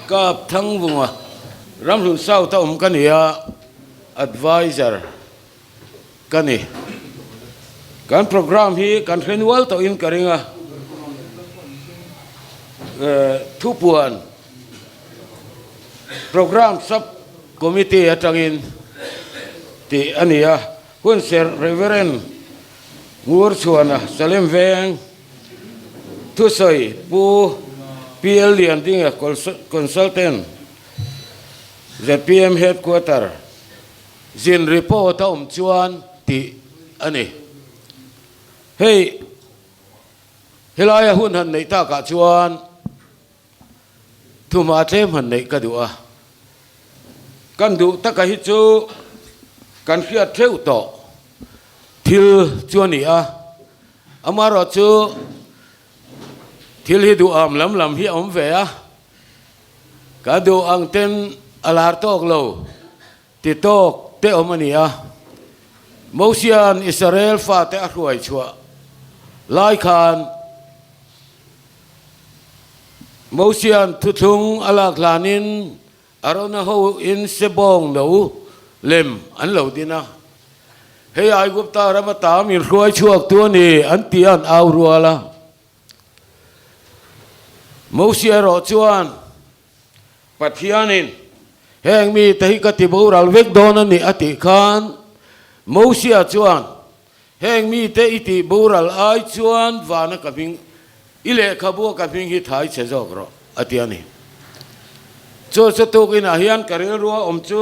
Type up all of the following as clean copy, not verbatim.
Kapthangvunga Ramhlun South a awm ka ni a, Adviser ka ni. Kan programme hi kan hre nual tawhin ka ring a, thupuan programme sub committee atangin tih a ni a, hunserh Reverend Ngurchhuana Salem Veng thusawi Pu PL Liandinga Consultant zpm Headquarter zin report a awm chuan tih a ni. Hei helaia hun han neih takah chuan Thuma tlem han neih ka duh a, kan duh taka hi chu kan hriat theuh tawh thil chu a ni a, amaherawh chu thil hi duham lam lam hi a awm ve a, ka duh ang ten a lar tawk lo ti tawk te awm a ni a. Mosia'n Israel fate a hruai chhuah lai khan Mosia'n thuthlung a lak hlanin Arona hoin sebawng no lem an lo din a. Hei Aigupta rama tam inhruai chhuak tu a ni an ti a an au rual a. Mosia erawh chuan Pathianin, Heng mite hi ka ti boral vek dawn a ni a tih khan, Mosia chuan, Heng mite i tih boral ai chuan vana ka hming, i lehkhabu a ka hming hi thai che zawk rawh, a ti a ni. Chu chu tukinah hian ka rilrua awm chu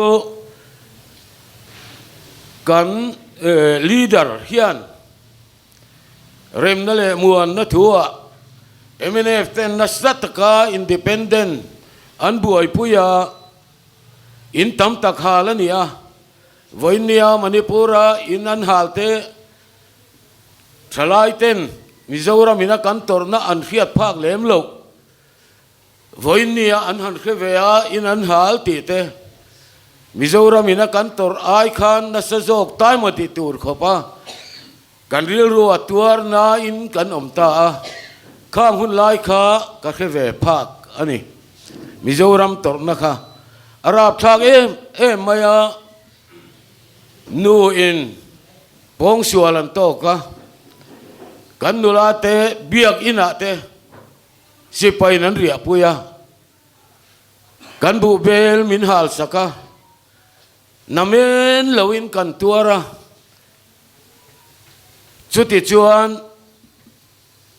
kan leader hian Remna leh muanna thuah mnf ten nasa taka independent an buaipui a, in tam tak hal a ni a. Vawinia Manipur-a in an hal te thalai ten Mizoram ina kan tawrhna an hriat phak lem loh. Vawinia an han hre ve a, in an hal tih te Mizoram ina kan tawrh ai khan nasa zawk taima tih tur khawp a, kan rilru a tuar nain kan awm ta a, khang hun lai kha ka hre ve phak a ni. Mizoram tawrhna kha a rapthlak em em mai a, nu in pawngsual an tawk a, kan nula te biak inah te Sipain an riahpui a, kan buh bel min hal sak a, namen loin kan tuar a, chuti chuan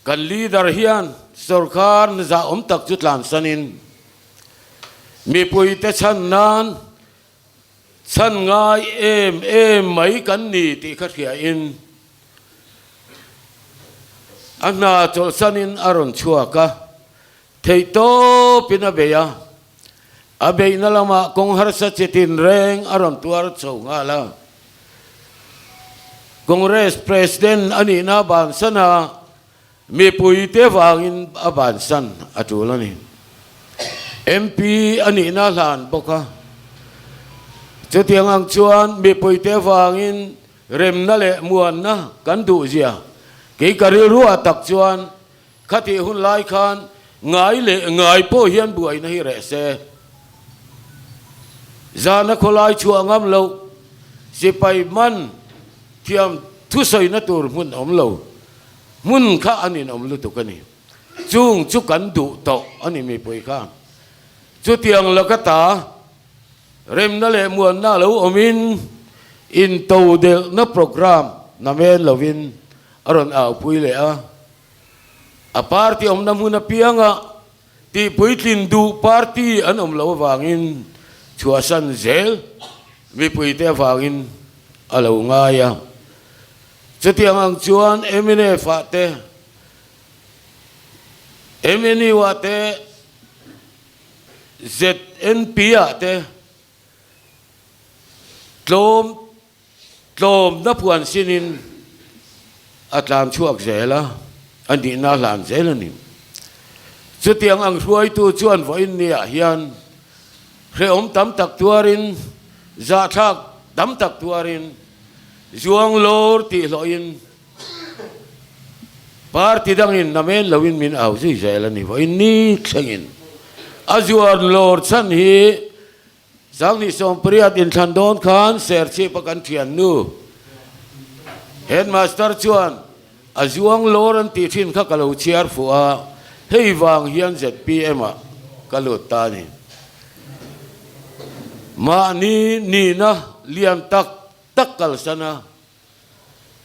kan leader hian sorkar zahawm tak chu tlansanin mipuite chhan nan chhan ngai em em mai kan ni tih kha hriain A hna chawlhsanin a rawn chhuak a, theihtawpin a bei a. A beihna lamah kawng harsa chi tinreng a rawn tuar chho nghal a. Congress President a nihna bansan a, mipuite vangin a bansan a tul a ni. MP a nihna hlan bawk a. Chutiang ang chuan mipuite vangin Remna leh muanna kan duh zia kei ka rilruah tak chuan khatih hun lai khan ngai leh ngai pawh hian buaina hi reh se. Zana khawlai chhuah ngam loh, sipai man thiam thusawina tur hmun awm lo, hmun kha an inawm lutuk a ni. Chung chu kan duh tawh a ni mipui khan. Chutiang laka ta. Remna leh muanna lo awmin intodelhna programme namen lovin a rawn aupui leh a. A party awmna hmun apianga tihpuitlin duh party an awm loh avangin chhuahsan zel mipuite avangin a lo ngai a. Chutiang ang chuan mnf ah te, mnu ah te, ZNP ah te tlawm tlawmna phuan sinin a tlan chhuak zel a, a nihna a hlan zel a ni. Chutiang ang hruaitu chuan vawiin niah hian hrehawm tam tak tuarin, zahthlak tam tak tuarin, zuang lawr tih hlawhin, Party dangin namen loin min au zui zel a ni. Vawiin ni thlengin. A zuan lawr chhan hi 2018 inthlan dawn khan Serchhip-a kan thiannu Headmaster chuan a zuang lawr an tih thin kha ka lo chhiar fuh a, hei vang hian ZPM-ah ka lut ta a ni. Mahni nihna lian tak tak kalsan a,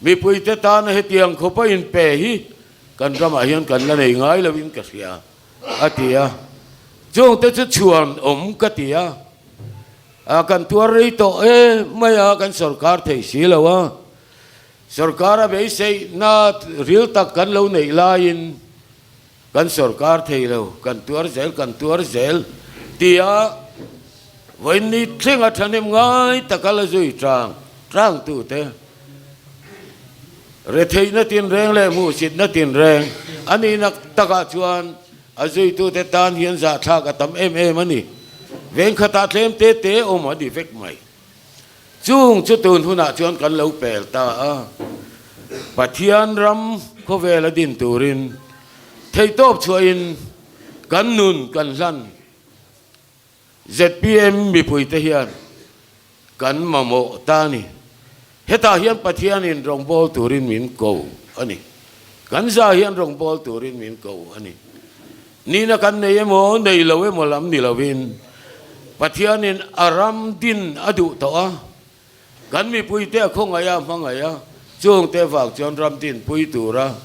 Mipuite tana hetiang khawpa inpe hi kan ramah hian kan la nei ngai loin ka hria, a ti a. Chungte chu chhuan awm ka ti a, a kan tuar rei tawh e mai a, kan sorkar thei si lo a. Sorkar a beiseihna ril tak kan lo neih laiin kan sorkar thei lo, kan tuar zel, kan tuar zel ti a, vawiin thlenga thahnem ngai taka la zui tang tangtute retheihna tinreng leh hmuhsitna tinreng a nihna takah chuan a zuitute tan hian zahthlak a tam em em a ni. Vengkhatah tlem te te awm a ni vek mai. Chung chu tun hunah chuan kan lo pel ta a, Pathian ram khawvela din turin theihtawp chhuahin kan nun kan hlan. Zpm mipuite hian kan mamawh ta a ni. Hetah hian Pathianin rawngbâwl turin min ko a ni. Kan za hian rawngbâwl turin min ko a ni. Nihna kan nei emaw, nei lo emaw lam ni lovin Pathianin a ram din a duh tawh a, kan mipuite a khawngaih a, a hmangaih a, chungte vang chuan ram din pui tura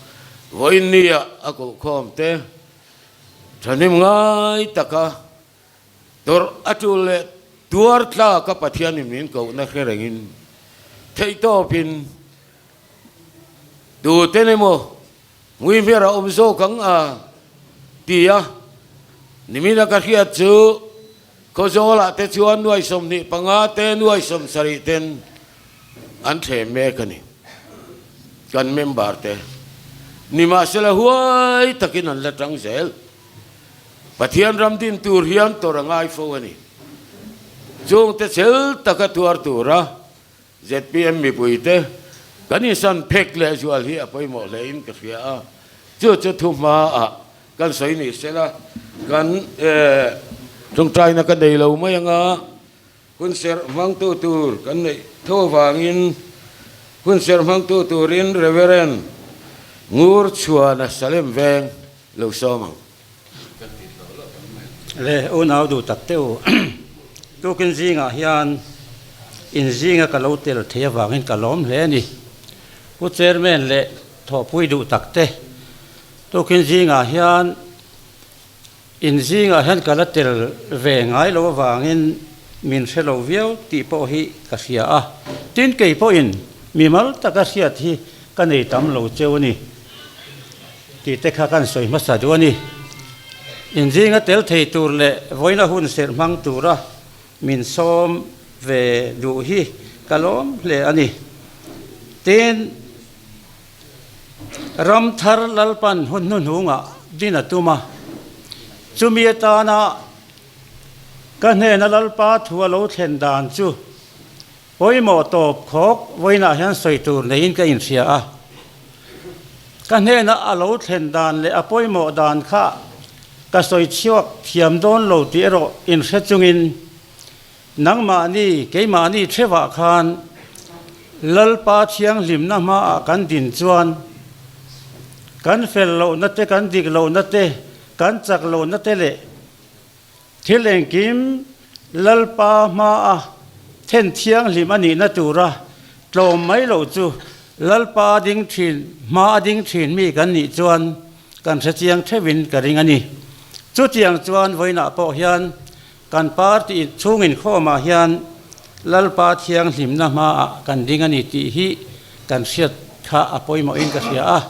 vawiin nia a kohkhawm te thahnem ngai taka tawrh a tul leh tuar tlaka Pathianin min kohna hre rengin theihtawpin tuten emaw Hmuihmer a awm zawk ang a ti a, nimina ka hriat chu Khawzawlah te chuan nuai 25 te nuai 70 ten an thlem mek a ni. Kan member te nimahsela huai takin an la tang zel. Pathian ram din tur hian tawrh a ngai fo a ni. Chungte chel taka tuar tura Zpm mipuite kan insan phek leh zual hi a pawimawh hlein ka hria a, chu chu thu hmaah kan sawi ni sela kan tawngtaina ka nei lo mai anga hun serh hmangtu tur kan neih tho avangin hun serh hmangtu turin Reverend Ngurchhuana Salem Veng lo sawm ang. Le unau duh tak teh u, tukin zingah hian in zinga ka lo tel thei avangin ka lawm hle a ni. Pu Chairman leh thawhpui duh tak te, tukin zingah hian in zingah hian ka la tel ve ngai lo avangin min hre lo viau tih pawh hi ka hria a, tin kei pawhin mimal taka hriat hi ka nei tam lo cheu a ni. Tih te kha kan sawi hmasa duh a ni. Inzinga tel thei tur leh vawiina hun serh hmang tura min sawm ve duh hi ka lawm hle a ni. Tin, ram thar Lalpan hun hnuhnungah din a tum a, chumi atana ka hnena Lalpa thu a lo thlen dan chu Pawimawh tawp khawk vawiinah hian sawi tur neiin ka inhria a, ka hnena a lo thlen dan leh a pawimawh dan kha ka sawi chhuak thiam dawn lo tih erawh inhre chungin nangmahni keimahni thevah khan Lalpa thianghlimna hmaah kan din chuan kan fel lohna te kan dik lohna te kan chak lohna te leh Thil engkim Lalpa hmaa then thianghlim a nihna tura tlawm mai loh chu Lalpa ding thin hmaa ding thin mi kan nih chuan kan hre chiang theuhin ka ring a ni. Chutiang chuan vawiinah pawh hian kan party chhung inkhawmah hian Lalpa thianghlimna hmaah kan ding a ni tih hi kan hriat kha a pawimawhin ka hria a.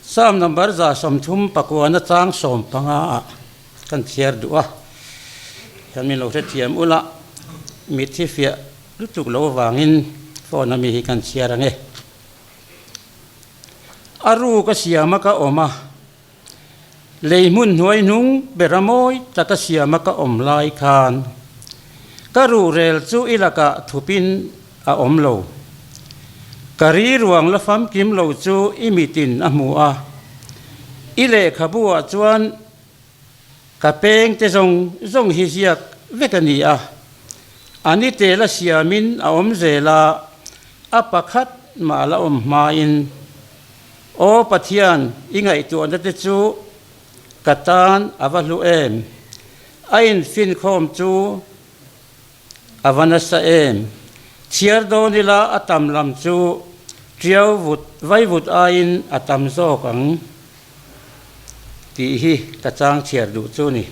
Psalm number 139 chang 15 ah kan chhiar duh a, hian min lo hrethiam ula, mitthi fiah lutuk lo avangin phone ami hi kan chhiar ang e. A ru ka siam a ka awm a, lei hmun hnuai hnung ber a mawi tak a siam a ka awm lai khan ka ruhrel chu i lakah thupin a awm lo. Ka ri ruang la famkim lo chu i mitin a hmu a, i lehkhabu ah chuan. Ka peng te zawng zawng hi ziak vek a ni a, a ni tel a siamin a awm zel a, a pakhat mah a la awm hmain, Aw Pathian, i ngaihtuahna te chu ka tan a va hlu em? A infinkhawm chu a va nasa em? Chhiar dawn ila a tam lam chu tiau vut vaivut aiin a tam zawk ang tih hi ka chang chhiar duh chu ni.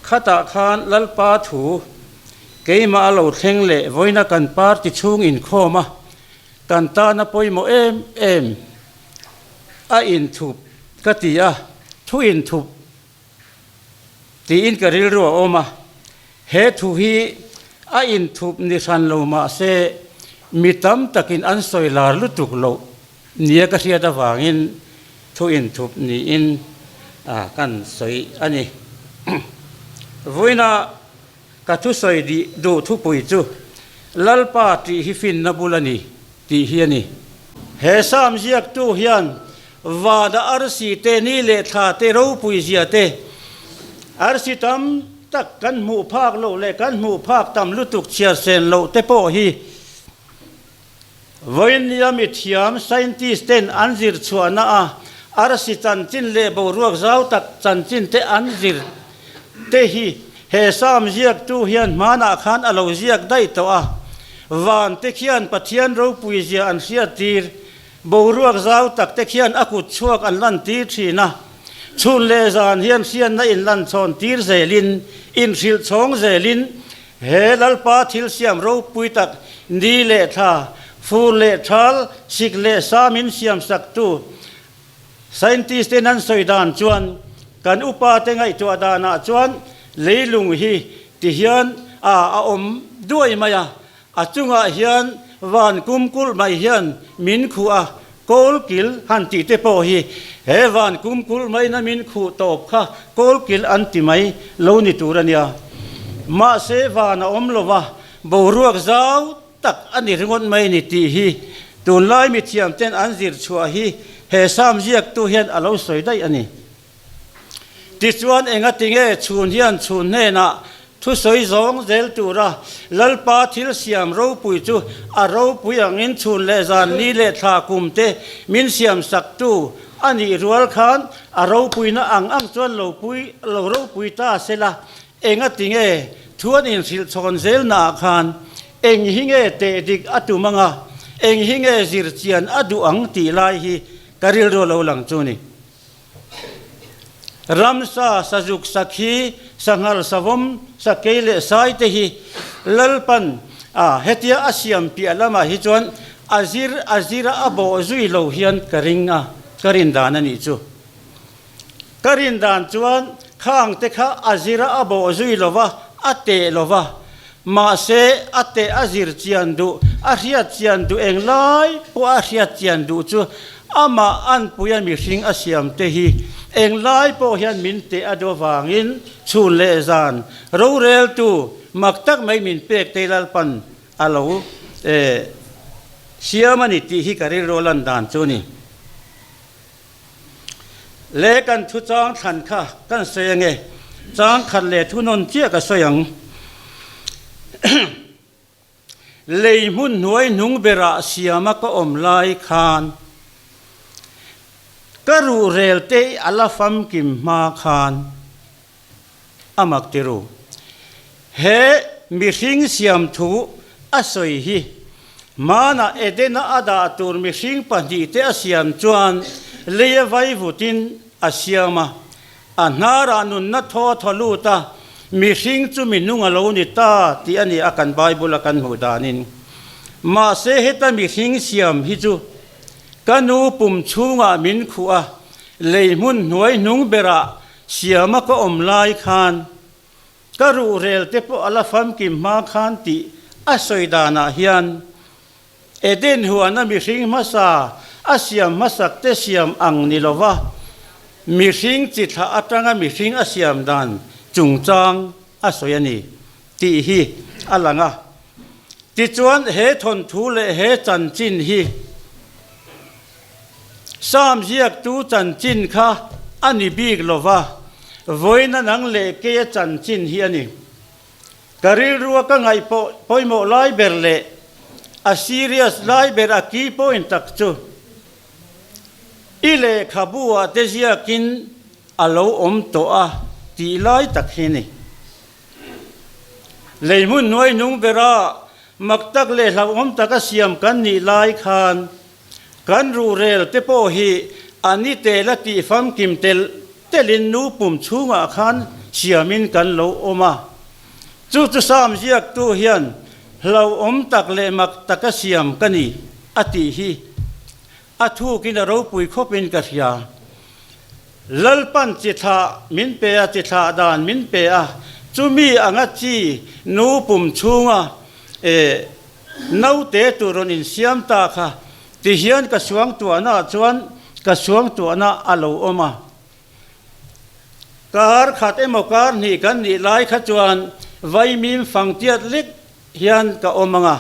Khatah khan Lalpa thu keimah a lo thleng leh vawiina kan party chhung inkhawm a, kan tana pawimawh em em a inthup ka ti a, thu inthup Tiin ka rilru a awm a, he thu hi a inthup ni hran lo mah se mi tam takin an sawi lar lutuk loh nia ka hriat avangin thu inthup niin kan sawi a ni. Vawiina ka thusawi duh thupui chu Lalpa tih hi finna bul a ni tih hi a ni. He Sam ziaktu hian vana arsi te, ni leh thla te, ropui zia te, arsi tam tak kan hmuh phak loh leh kan hmuh phak tam lutuk chhiar sen loh te pawh hi vawinia mithiam, scientist, ten an zir chhuahna a arsi chanchin leh boruak zau tak chanchin te an zir te hi He Sam ziaktu hian hmanah khan a lo ziak daih tawh a, van te khian Pathian ropui zia an hriattir, boruak zau tak te khian a kut chhuak an lantir thin a, chhun leh zan hian hriatna in lanchhawn tir zelin, inhrilh chhawng zelin, he Lalpa thil siam ropui tak ni leh thla, fur leh thal, sik leh sa min siam saktu, Scientist ten an sawi dan chuan kan upa te ngaihtuah danah chuan leilung hi ti hian a a awm duai mai a, a chungah hian van kum kulh mai hian min khuh a, kawlkil han tih te pawh hi he van kum kulh maina min khuh tawp kha kawlkil an ti mai lo ni tur a nia. Mahse van a awm lo va, boruak zau tak a ni ringawt mai ni tih hi tunlai mithiam ten an zir chhuah hi he Sam ziaktu hian a lo sawi daih a ni. Tichuan engatinge chhun hian chhun hnenah thusawi zawng zel tura Lalpa thil siam ropui chu a ropui angin chhun leh zan ni leh thla kum te min siam saktu a nih rual khan a ropuina ang ang chuan lo pui lo ropui ta sela Engatinge thuan inhrilh chhawn zelnaah khan eng hi nge teh dik a tum anga, eng hi nge zir chian a duh ang tih lai hi ka rilru lo lang chu ni. Ramsa, sazuk, sakhi, sanghal, savawm, sakei leh sai te hi Lalpan a hetia a siam piah lamah hi chuan a zir a zira a bawh zui lo hian ka ring a, ka rin dan a nih chu. Ka rin dan chuan khang te kha a zir a bawh zui lo va, a teh lo va. Mahse, a teh a zir chian duh, a hriat chian duh eng lai pawh a hriat chian duh chu amah anpuia mihring a siam te hi eng lai pawh hian min teh a duh avangin chhun leh zan roreltu mak tak mai min pek te Lalpan a lo siam a ni tih hi ka rilru a lan dan chu a ni. Le kan thu chang thlan kha kan sawi ange, chang khat leh thu nawn chiah ka sawi ang. Lei hmun hnuai hnung berah siama ka awm lai khan ka ruhrel te a la famkim hma khan a mak ti ru. He mihring siam thu a sawi hi hmanah Edena a dah tur mihring pahnihte a siam chuan leia vaivutin a siam a, a hnarah nunna thaw a thaw lut a, mihring chu mi nung a lo ni ta tih a ni a kan Bible a kan hmuh danin. Mahse heta mihring siam hi chu ka nu pum chhungah min khuh a, lei hmun hnuai hnung berah Siama ka awm lai khan ka ruhrel te pawh a la famkim hma khan tih a sawi danah hian Eden huana mihring hmasa a siam hmasak te siam ang ni lova mihring chi thlah atanga mihring a siam dan chungchang a sawi a ni tih hi a lang a. Tichuan he thawnthu leh he chanchin hi Sam ziaktu chanchin kha a ni bik lo va. Vawiina nang leh keia chanchin hi a ni. Ka rilrua ka ngaih pawimawh lai ber leh a serious lai ber a key point tak chu i lehkhabu ah te ziakin a lo awm tawh a tih lai tak hi a ni. Lei hmun hnuai nung bera mak tak leh hlauhawm taka siam kan nih lai khan kan ruhrel te pawh hi a ni tel a tih famkim tel telin nu pum chhungah khan siamin kan lo awm a. Chu chu Sam ziaktu hian hlauhawm tak leh mak taka siam ka ni a tih hi a thukin a ropui khawpin ka hria. Lalpan chi thlah min pe a, chi thlah dan min pe a, chumi anga chi nu pum chhunga e naute tur rawn insiam ta kha tihian ka suangtuahna ah chuan ka suangtuahna a lo awm a. Kar khat emaw kar hnih kan nih lai kha chuan vaimim fang tiat lek hian ka awm ang a.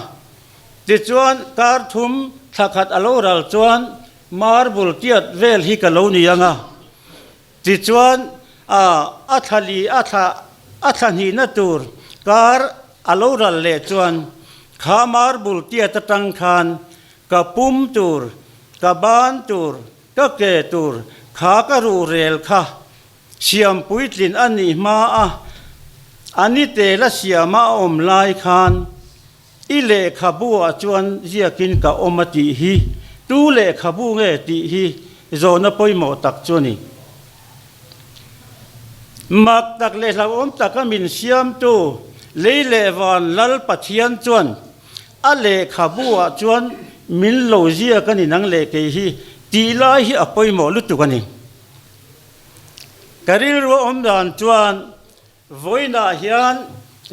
Tichuan kar thum thla khat a lo ral chuan marble tiat vel hi ka lo ni ang a. Tichuan a a thla li a thla a thla hnihna tur kar a lo ral leh chuan kha marble tiat atang khan ka pum tur, ka ban tur, ka ke tur kha ka ruh rel kha Siam puitlin a nih hma a, a ni tel a siama a awm lai khan i lehkhabu ah chuan ziakin ka awm a tih hi tu lehkhabu nge tih hi zawhna pawimawh tak chu a ni. Mak tak leh hlauhawm taka min siamtu lei leh van Lal Pathian chuan a lehkhabu ah chuan min lo ziak a ni nang leh kei hi tih lai hi a pawimawh lutuk a ni. Ka rilru a awm dan chuan vawiinah hian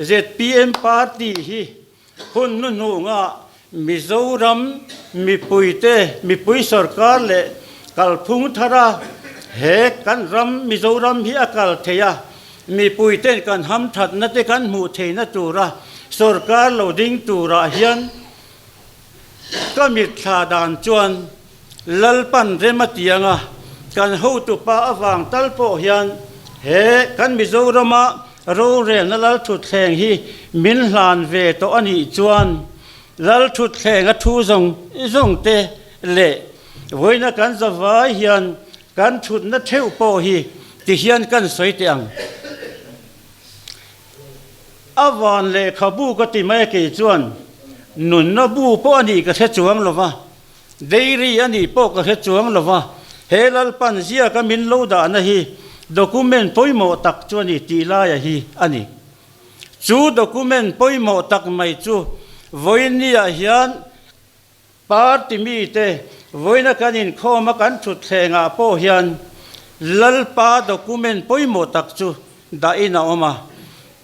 zpm party hi hun hnuhnunga Mizoram mipuite, mipui sorkar leh kalphung thara he kan ram Mizoram hi a kal thei a, mipuiten kan hamthatna te kan hmuh theihna tura sorkar lo ding turah hian ka mitthla dan chuan Lalpan rem a ti anga kan hotupa avang tal pawh hian he kan Mizorama rorelna Lalthutthleng hi min hlan ve tawh a nih chuan Lalthutthleng a thu zawng zawng te leh vawiina kan zavai hian kan thutna theuh pawh hi ti hian kan sawi teh ang. A van lehkhabu ka ti mai a kei chuan nunna bu pawh a nih ka hre chuang lova. Dairy a nih pawh ka hre chuang lo va, he Lalpan ziaka min lo dahna hi document pawimawh tak chu a ni tih laia hi a ni. Chu document pawimawh tak mai chu vawiinniah hian party mite vawiina kan inkhawma kan thutthlengah pawh hian Lalpa document pawimawh tak chu dahin a awm a.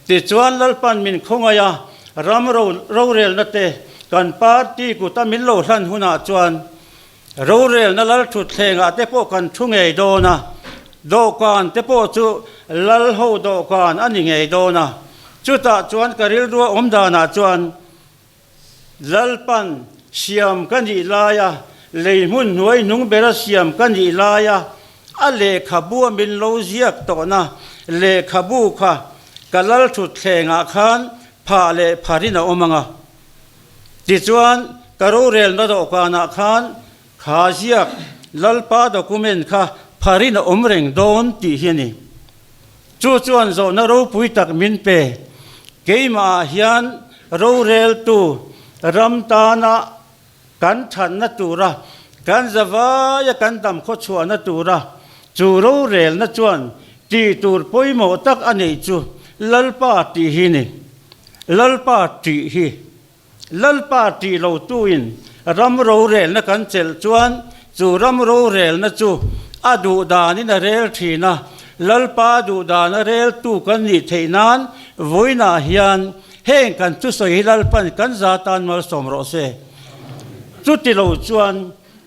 Tichuan Lalpan min khawngaih a, ram rorelna te kan party kuta min lo hlan hunah chuan rorelna lal thutthlengah te pawh kan thu ngei dawn a, dawhkan te pawh chu lal ho dawhkan a ni ngei dawn a. Chutah chuan ka rilrua awm danah chuan Lalpan siam ka nih laia lei hmun hnuai hnung bera siam ka nih laia a lehkhabu a min lo ziak tawhna lehkhabu kha ka lalthutthlengah khan phah leh pharin a awm ang a. Tichuan, ka rorelna dawhkanah khan kha ziak Lalpa document kha pharin a awm reng dawn tih hi a ni. Chu chuan zawhna ropui tak min pe. Keimahah hian roreltu ram tana kan thatna tura, kan zavaia kan dam khawchhuahna tura chu rorelna chuan tih tur pawimawh tak a neih chu Lalpa tih hi ni. Lalpa tih hi. Lalpa tih lotuin ram rorelna kan chelh chuan chu ram rorelna chu a duh danin a rel thin a, Lalpa duh dana reltu kan nih theih nan vawiinah hian heng kan thusawi hi Lalpan kan za tan malsawm rawh se. Chuti lo chuan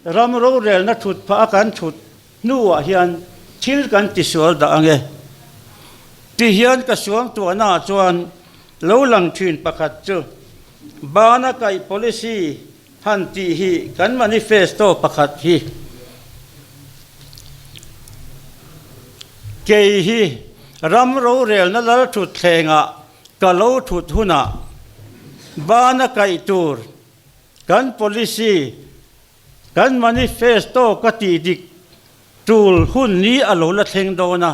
ram rorelna thut phah a kan thut hnuah hian thil kan tisual dah ang e. Tihian ka suangtuahnaah chuan Lo lang thin pakhat chu bana kaih policy han tih hi kan manifesto pakhat hi kei hi Ram rorelna lal thutthlengah ka lo thut hunah bana kaih tur kan policy, kan manifesto ka tih dik tul hun ni a lo la thleng dawn a.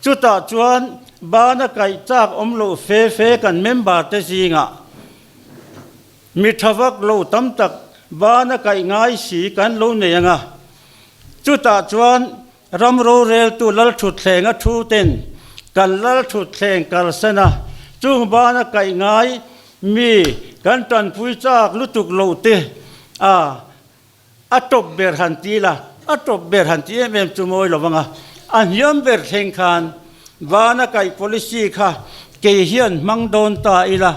Chutah chuan bana kaih chak awm loh fe fe kan member te zingah Mi tha vak lo tam tak bana kaih ngai si kan lo nei ang a. Chutah chuan ram roreltu Lalthutthleng a thu ten kan Lalthutthleng kalsan a, chung bana kaih ngai mi kan tanpui chak lutuk lo te a a tawp ber han ti la, a tawp ber han ti em em chu mawi lo vang a, a hniam ber thleng khan bana kaih policy kha kei hian hmang dawn ta ila.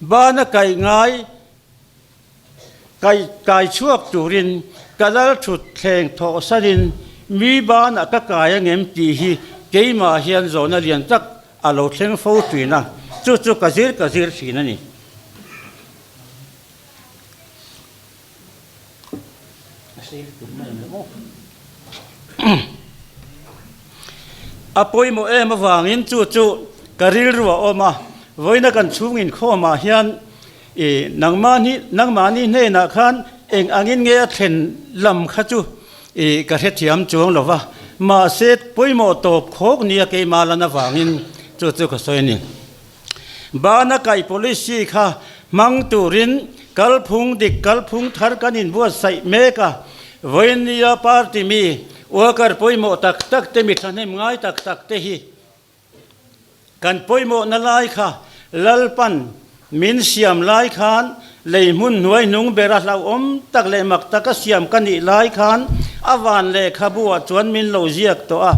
Bana kaih ngai kaih kai chhuak turin ka lal thut thleng thawh sanin mi banah ka kai angem tih hi keimah hian zawhna lian tak a lo thleng fo thin a, chu chu ka zir ka zir thin a ni. A pawimawh em avangin chu chu ka rilru a awm a, vawiina kan chhung inkhawmah hian i nangmahni nangmahni hnenah khan eng angin nge a thlen lam kha chu i ka hrethiam chuang lo va, mahse pawimawh tawp khawk nia keimah lan avangin chu chu ka sawi a ni. Bana kai policy kha hmang turin kalphung dik kalphung thar kan inbuatsaih mek a, vawinia party mi worker pawimawh tak tak te mi thahnem ngai tak tak te hi kan pawimawhna lai kha Lalpan min siam lai khan lei hmun hnuai hnung bera hlauhawm tak leh mak taka siam ka nih lai khan a van lehkhabu ah chuan min lo ziak tawh a.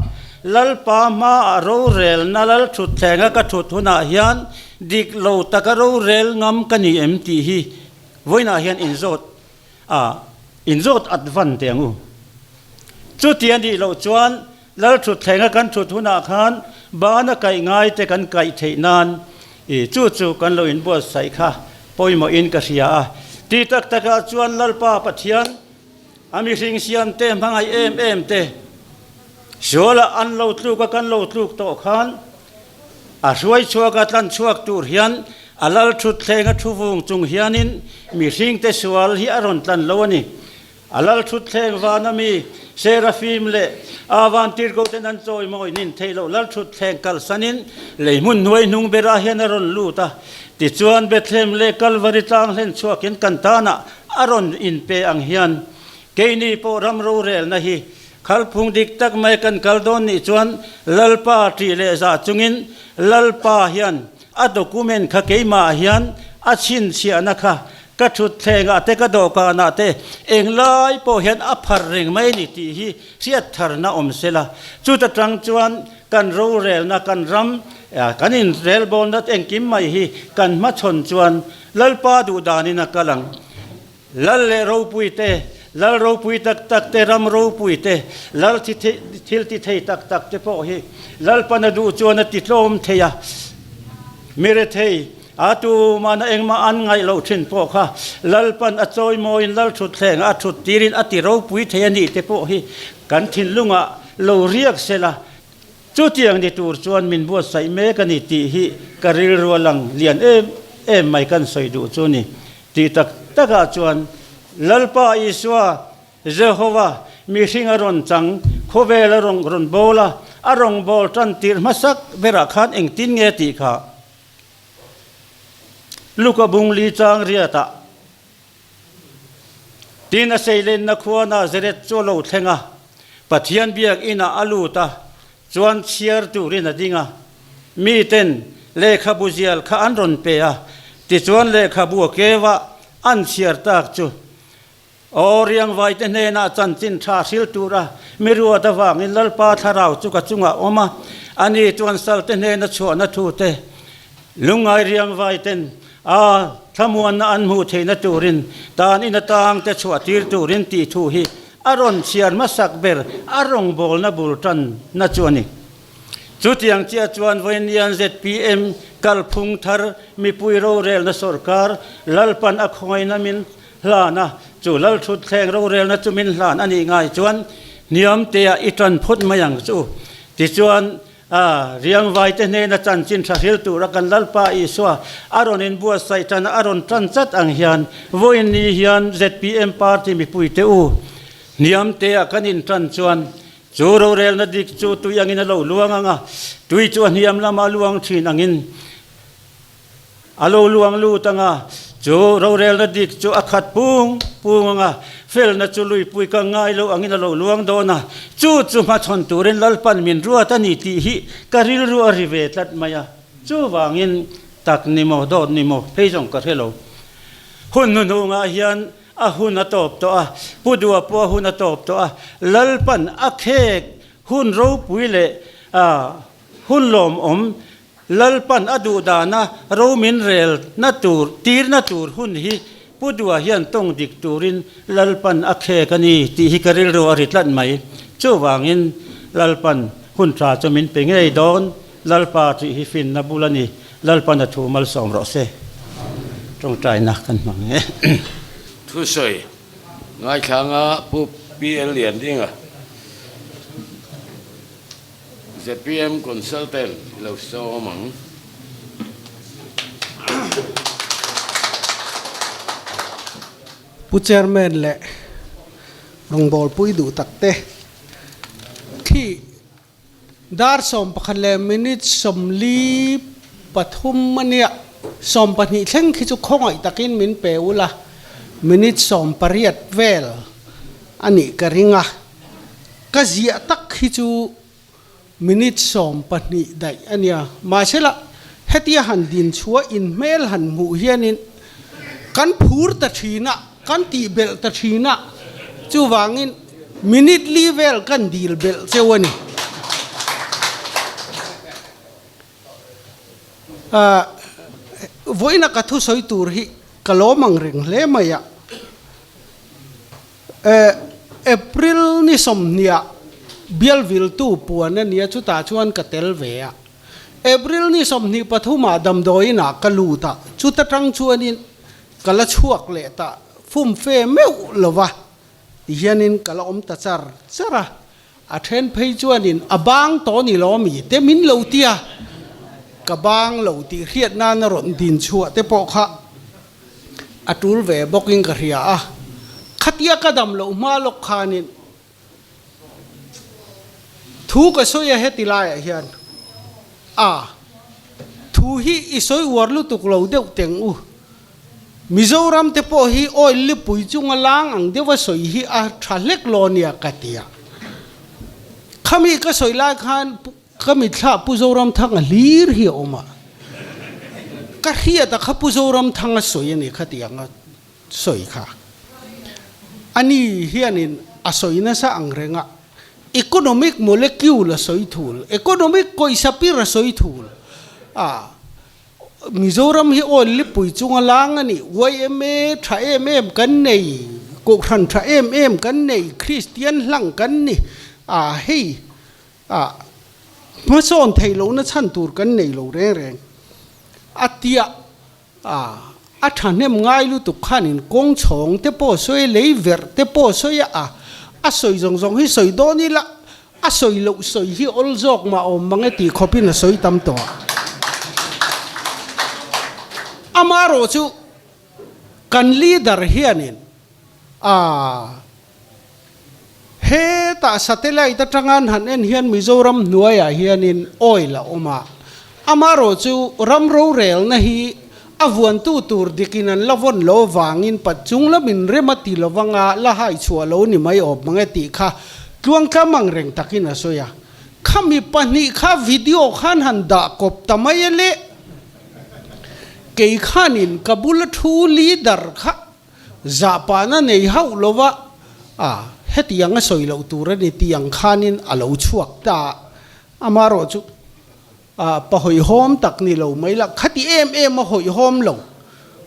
Lalpa hmaah rorelna lal thutthlenga ka thut hunah hian dik lo taka rorel ngam ka ni em tih hi vawiinah hian inzawt a inzawt at van teh ang u. Chuti a nih loh chuan lal thutthlenga kan thut hunah khan bana kaih ngai te kan kaih theih nan i chu chu kan lo inbuatsaih kha pawimawhin ka hria a. Ti tak takah chuan Lalpa Pathian A mihring siamte hmangaih em em te sualah an lo tluk a, kan lo tluk tawh khan a hruai chhuak a, tlan chhuak tur hian a lal thut thleng a thu vung chung hianin mihringte sual hi a rawn tlan lo a ni. A lal thut thleng vana mi Serafim leh a vantirhkoten an chawimawi nin theih loh lal thut thleng kalsanin lei hmun hnuai hnung berah hian a rawn lut a. Tichuan Bethlehem leh Kalvari tlang hlen chhuakin kan tanah A rawn inpe ang hian keini pawh ram rorelna hi khalphung dik tak mai kan kal dawn nih chuan Lalpa ṭih leh zah chungin Lalpa hian a document kha keimah hian a chhinchhiahna kha ka ṭhutthlengah te ka dawhkanah te englai pawh hian a phar reng mai a ni tih hi hriat tharna awm sela. Chuta ṭang chuan kan rorelna kan ram kan inrelbawlna engkim mai hi kan hmachhawn chuan Lalpa duh danin a kal ang. Lal leh ropui te, lal ropui tak tak te, ram ropui te, lal thil ti thei tak tak te pawh hi Lalpan a duh chuan a ti tlawm thei a. Mi rethei, a tumahna engmah an ngaih loh thin pawh kha Lalpan a chawimawiin lal thutthleng a thut tirin a ti ropui thei a nih te pawh hi kan thinlungah lo riak sela. Chutiang ni tur chuan min buatsaih mek a ni tih hi ka rilru a lang lian em em mai kan sawi duh chu ni. Tih tak takah chuan Lalpa Isua, Jehova, mihring a rawn chang, khawvel a rawn rawn bawl a, a rawn bawl tan tirh hmasak berah khan engtin nge tih kha Luka bung li chang riatah Tin a seilenna khua Nazareth chu a lo thleng a, Pathian biak inah a lut a, chuan chhiar turin a ding a. Miten lehkhabu zial kha an rawn pe a, tichuan lehkhabu a keu a, an chhiar tak chu Aw riangvaite hnenah chanchin tha hril tura mi ruat avangin Lalpa thlarau chu ka chungah awm a, ani chuan salte hnena chhuahna thu te Lungngai riangvaiten a thlamuanna an hmuh theihna turin tan in atang te chhuah tir turin tih thu hi a rawn chhiar hmasak ber a rawngbawlna bul tanna chu a ni. Chutiang chiah chuan vawiin zpm kalphung thar mipui rorelna sawrkar Lalpan a khawngaihna min hlan a, chu Lalthutthleng rorelna chu min hlan a nih ngai chuan hniam teah i tan phawt mai ang chu. Tichuan. A, riangvaite hnena chanchin tha hril tura kan Lalpa Isua a rawn inbuatsaih tan a, a rawn tan chat ang hian vawiin ni hian zpm party mipuite u hniamtea kan intan chuan chu rorelna dik chu tui angin a lo luang ang a, tui chu a hniam lama luang thin angin A lo luang lut ang a, chu rorelna dik chu a khat pung pung ang a, felna chu luipui ka ngai lo angin a lo luang dawn a, chu chu hmachhawn turin Lalpan min ruat a ni tih hi ka rilru a ri ve tlat mai a, chuvangin tak ni maw dawt ni maw phei zawng ka hre lo. Hun hnuhnungah hian a hun a tawp tawh a, Pu Dua pawh a hun a tawp tawh a, Lalpan a khek hun ropui leh hun lawmawm Lalpan a duh dana ro min rel na tur, tir na tur hun hi Pu Dua hian tawng dik turin Lalpan a khek a ni tih hi ka rilru a ri tlat mai. Chuvangin Lalpan hun tha chu min pe ngei dawn, Lalpa tih hi finna bul a ni, Lalpan a thu malsawm rawh se. Tawngtaina kan hmang e. Thusawi ngaithlanga Pu PL Liandinga. Zpm Consultant lo sawm ang. Pu Chairman leh rawngbawlpui duh tak te khi dar 11 leh minute 43 a nia, 12 thleng khi chu khawngaih takin min pe ula, minute 18 vel a nih ka ring a. Ka ziah tak hi chu minute 12 daih a nia. Mahsela, hetia han din chhuah inhmel han hmuh hianin kan phur ta thin a, kan tih belh ta thin a, chuvangin minute li vel kan dil belh cheu a ni. Vawiina ka thusawi tur hi ka lawm ang reng hle mai a. April ni sawmhniah bial viltu puan a nia chutah chuan ka tel ve a. April ni 23ah damdawiinah ka lut a, chuta tang chuanin ka la chhuak leh ta fum fe meuh lo va, tihianin ka la awm ta char char a. A then phei chuanin a bang tawh ni lo mi te min lo ti a, ka bang lo tih hriat nana rawn din chhuah te pawh kha a tul ve bawkin ka hria a, khatia ka dam loh hma lawk khanin thu ka sawi a heti laiah hian a thu hi i sawi uar lutuk lo deuh teng u, Mizoram te pawh hi oil lipui chunga lang ang deuha sawi hi a tha hlek lo nia ka ti a, khami ka sawi lai khan Ka mitthla Pu Zoramthanga hlir hi a awm a, ka hriat a kha Pu Zoramthanga sawi a ni kha tih anga sawi kha. A ni hianin a sawi nasa ang reng a, economic molecule a sawi thul, economic kawisa pir a sawi thul a, Mizoram hi oil lipui chunga lang a ni, yma tha em em kan nei, Kohhran tha em em kan nei, Kristian hlang kan ni a, hei A hmasawn theih lohna chhan tur kan nei lo reng reng. A tiah a a thahnem ngai lutuk khanin kawng chhawng te pawh sawi a, lei verh te pawh sawi a, a a sawi zawng zawng hi sawi dawn ila a sawi loh sawi hi awl zawk mah awm mang e tih khawpin a sawi tam tawh a. Amaherawh chu kan leader hianin a Hetah satellite atanga an han en hian Mizoram hnuaiah hianin oil a awm a, amaherawhchu ram rorelna hi a vuantu tur dikin an la vawn lo avangin pat chung lamin rem a ti lovanga la hai chhuah lo ni mai awm mang e tih kha tluangtlam ang reng takin a sawi a. Khami pahnih kha video khan han dah kawp ta mai a le. Kei khanin ka bula thu leader kha Zahpahna nei hauh lova a hetiang a sawi loh tur a ni tih ang khanin a lo chhuak ta a. Amaherawh chu a pa hawihhawm tak ni lo mai la, khati em em a hawihhawm lo.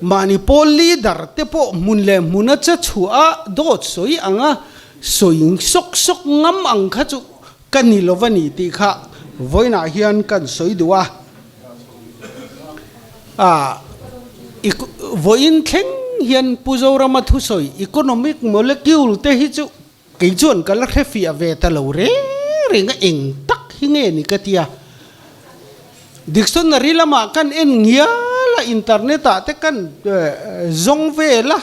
Mahni pawl leader te pawh hmun leh hmuna che chhuah a dawt sawi anga sawi sawk sawk ngam ang kha chu ka ni lova ni tih kha vawiinah hian kan sawi duh a. A vawiin thleng hian Pu Zorama thusawi economic molecule te hi chu kei chuan ka la hre fiah ve ta lo reng reng a, eng tak hi nge ni ka tia. Dictionary lamah kan en ngial a, internet ah te kan zawng vel a,